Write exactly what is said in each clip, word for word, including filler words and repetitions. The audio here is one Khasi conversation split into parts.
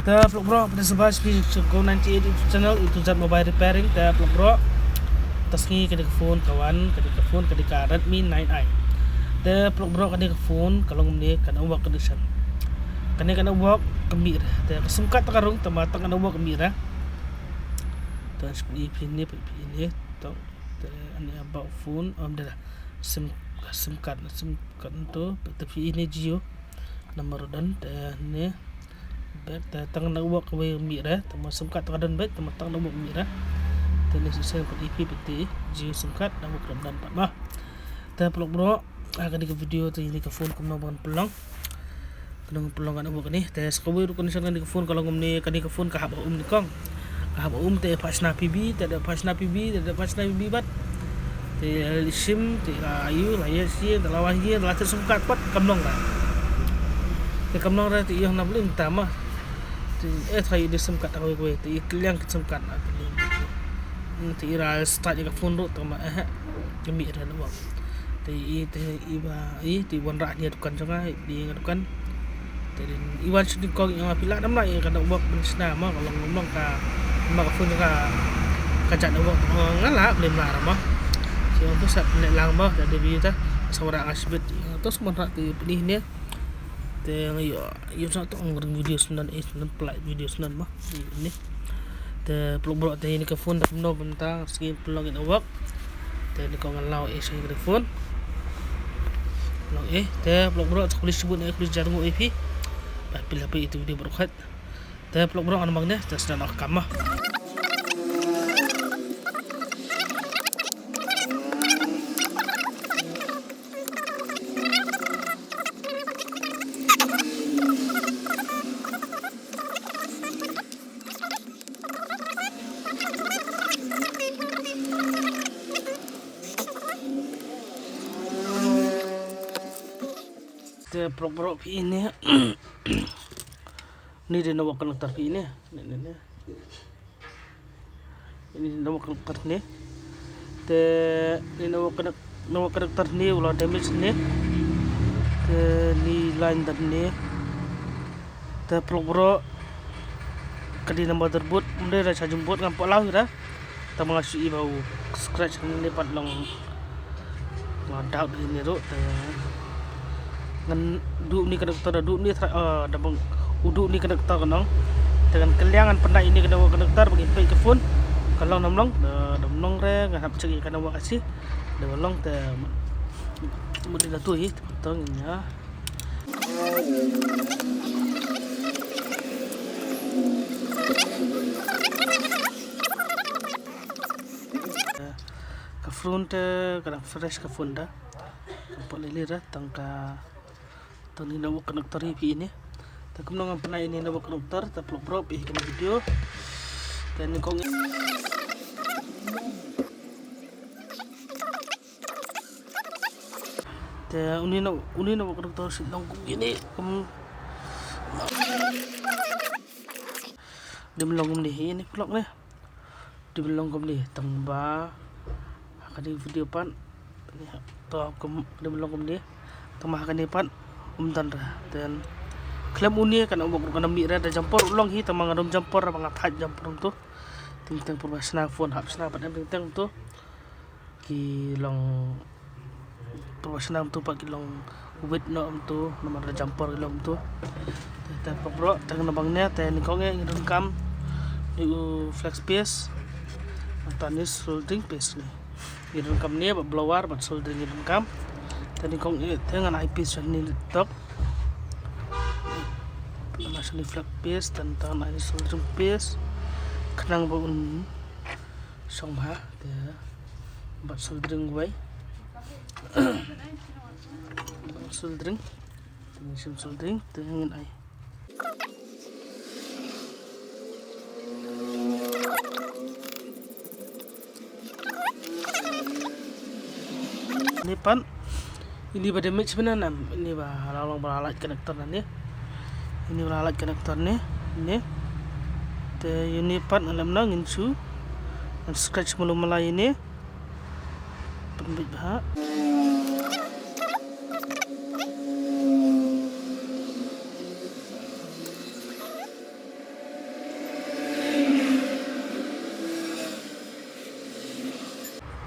Te paralok baroh, phi dei sngewbha sha phi sha Go ninety-eight YouTube channel, A to Z Mobile Repairing. Te paralok baroh, te sngi kane ka phone ka wan, kane ka phone ka dei ka Redmi nine i. Te paralok baroh, kane ka phone ka long kumne ka network condition. Kane ka network ka mih re. Te ka SIM card tang ka rung, tangba tang ka network ka mih re. Te shu peit phi ne, peit phi ne, tang. Te ane about phone, um, da, da. SIM, SIM card, SIM card to, te phi ne Jio. Namar u don, te ne, bad, te tang network kawei mih re, tangba SIM card tang ka don bad, tangba tang network mih re. Te ne shisien pat i phi pat te, Jio SIM card, network ka don pat ma. Te paralok baroh, ha kane ka video te ine ka phone kumno ban pynlong. Kumno ban pynlong ka network kane. Te sa kawei ruh condition kane ka phone ka long kumne, kane ka phone ka hap ha um nyngkong. Ka hap ha um te phah shna P B, te da phah shna P B, te da phah shna P B bad. Te la sim, te la ïoh, la ïoh shi, te la wah ïoh, te la tip SIM card pat, kam long re. Te kam long re, te ïoh na blim ta ma. Te eh, try ïoh SIM card kawei kawei, te ïoh kylliang SIM card na, te ïoh. Hmm, te ïoh ra start ïa ka phone ruh, te ma, eh, ka mih re network. Te i, te i ba, i, te i wanrah ïa dukan jong nga, i ïa dukan. Te i wan shu nyngkong ïa nga phi lah nam lah ïa ka network ban shna ma, ka long, long ka, ma ka phone jong nga ka jat network, oh, nga lah, blei lah ra ma. Shu ong to sa pynleh lang ma, te da video ta, sa wanrah nga shibit, ïa to sa wanrah te pynleh ne. Te nga ïoh, ïoh sa to ong ring video snem, eh, snem pynleh video snem ma. Ni. Te paralok baroh te ine ka phone da kumno kumta, sngewbha pynlong ïa network. Te nyngkong nga lah eh sha ine ka phone. Long eh, te paralok baroh, te khublei shibun eh, khublei jingïarap eh phi. Ba phi la peit ïa ka video baroh khat. Te paralok baroh, ngan mang ne, te sa ïa ka kam ma. Te paralok baroh phi ine. Ni dei network connector phi ine. Ni, ni, ni. Ini network connector ne. Te ini network connect-, network connector ne, u la damage ne. Te ni line dap ne. Te paralok baroh, ka dei na motherboard, ym dei na charging board, ngam pat lah ïa. Tang ba nga shu i ba u scratch ne pat long. Nga doubt ïa ine ruh, te ngan duh ine connector, duh ine tra-, eh, da bang u duh ine connector ka nong. Te ngan kylliang, ngan pyndait ine ka network connector ba ngin peit ka phone ka long ne ym long, da, da ym long re ngan hap check ïa ka network ka shi. Da ba long te mut ïa la tu hi te ngin ïa. Ka phone te ka dang fresh ka phone da. Ka pok lili da tang ka, tang ine network connector hi phi ine. Te kumno ngam pyndait ine network connector, te paralok baroh phi ïa kane ka video. Te nyngkong te une ne, une network connector shu long kum ine, kum dei ban long kumne hi ine paralok ne. Dei ban long kumne, tang ba ha kane ka video pat. Ni ha, to kum, dei ban long kumne. Tang ba ha kane pat ym don re. Then khlem une ka network ruh kan ym mih re, da jumper ruh long hi, tang ba nga dom jumper, ba nga thait jumper kumto. Teng teng pyrshah shna phone, hap shna pat em teng teng kumto. Ki long pyrshah shna kumto pat ki long wit noh kumto, namar da jumper ki long kumto. Te, te paralok baroh, te ngan bang ne, te nyngkong eh ngi donkam ine u flex piece. Nangta ine soldering piece ne. Ngi donkam ne, bad blower, bad soldering ngi donkam. Te nyngkong eh, te ngan ai piece shane laptop. Ngan ai shane flex piece, te nangta ngan ai ine soldering piece. Khnang ba un shong bha, te bad soldering wei. Soldering. Te ngin shim soldering, te ngin ai. Ni pat, ini ba damage bha na, ini ba la long ba la light connector na ni. Ini ba la light connector ni, ni. Te ini pat ngan lem na ngin shu, ngan scratch malu mala ini. Pynbeit bha.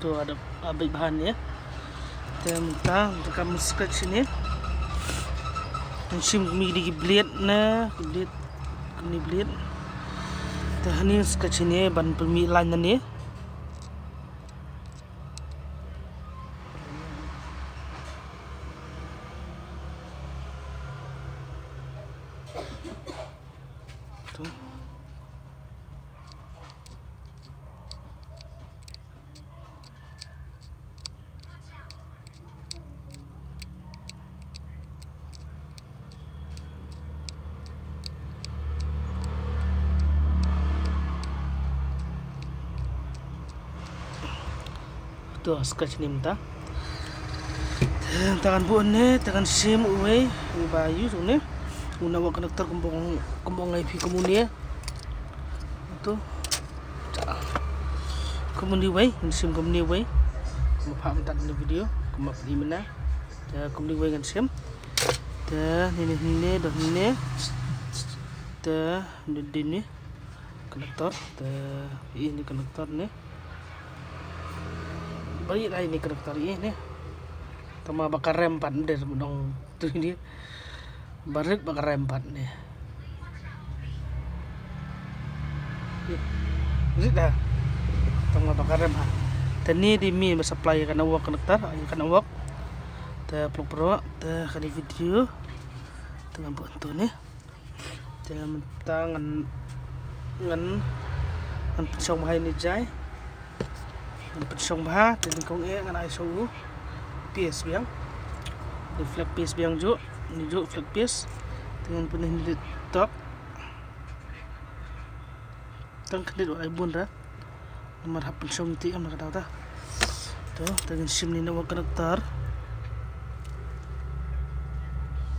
To, ada, ah, beit bha ne. Te mynta, mynta ka mun sketch ne. Ngan shim kumne ki blade ne, ki blade, kumne blade. Te hangne sketch ne, ban pynmih line ne. To. To, sketch ne mynta. Te mynta ngan buh ne, te ngan shim uwei, uba ïoh ne. U network connector kumba, kumba ngai phi kumne. To. Kumne uwei, ngan shim kumne uwei. Kumba phah mynta ha video, kumba phi mynta. Te kumne uwei ngan shim. Te ne, ne, ne, ne, dang ne. Te ne, ne, ne. Connector, te ïa ne connector ne. Ba ïa ne connector ïa ne. Tang ma ba ka rem pat, ym dei ba dang tu ne. Ba rit ba ka rem pat ne. Rit da. Tang ma ba ka rem ha. Te ne dei main ba supply ïa ka network connector, ïa ka network. Te paralok baroh, te kane video. Te ngan buh hangto ne. Te mynta ngan, ngan, ngan pynshong bha ïa ne jai. Ngan pynshong bha, te nyngkong eh ngan ai sha u PS biang. Te flag PS biang juh, ne juh flag PS. Te ngan pynleh ne tok. Tang khyndiat wat ai bun ra. Namar hap pynshong ïa te em na ka daw ta. To, te ngin shim ne network connector.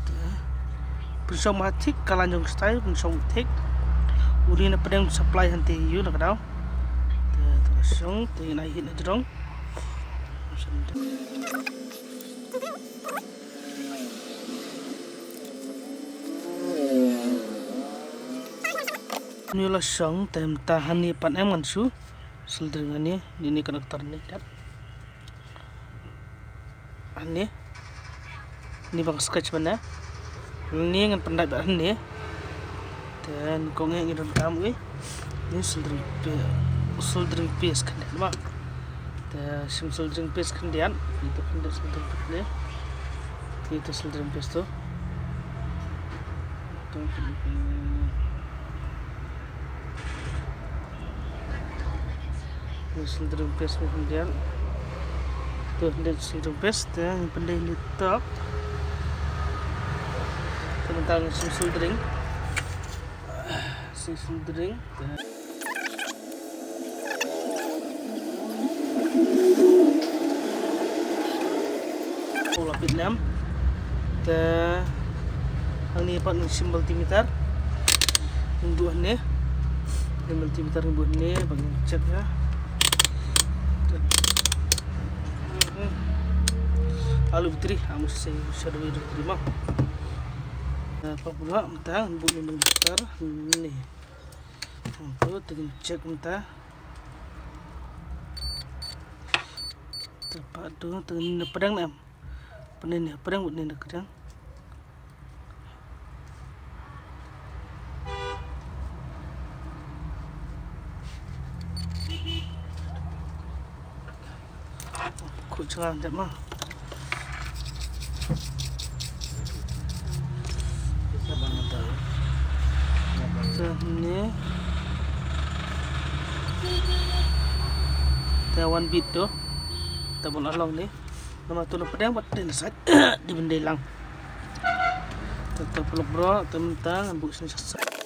Te. Pynshong ma thik ka la jong style, pynshong thik. U ne na pdeng supply hangte ïa u na ka daw. Te, te shong, te ngin ai hit na jrong. Une la shong, te mynta hangne pat em ngan shu soldering hangne, ne ne connector ne, dep. Hangne. Ne ba nga sketch mynne. Ne ngan pyndait bad hangne. Te nyngkong eh ngi donkam uwei. Ne soldering pi-, soldering piece khyndiat ma. Te shim soldering piece khyndiat. Ito khyndiat soldering piece ne. Ito soldering piece to. Ito khyndiat. Soldering piece ne khyndiat. To, khyndiat soldering piece, te pyndait ne tok. Te mynta ngin shim soldering. Shim soldering. Te. Pula Vietnam. Te hangne pat ngin shim multimeter. Ngin buh hangne. Ngin multimeter ngin buh hangne, ba ngin check ïa. Te. Alu battery, amu se shadow battery ma. Te pat pula mynta ngin buh ne multimeter. Ne. Te ngin check mynta. Te pat tu, te ngin pdeng ne em. Pynne ne pdeng, pynne ne pdeng. Khuh chynga dep ma. Te ne. Te wan bit to. Te bun along ne. Namar tu na pdeng bad dei na sait. Dei ban dei lang. Te, te paralok baroh, te mynta ngan buh shisha sait.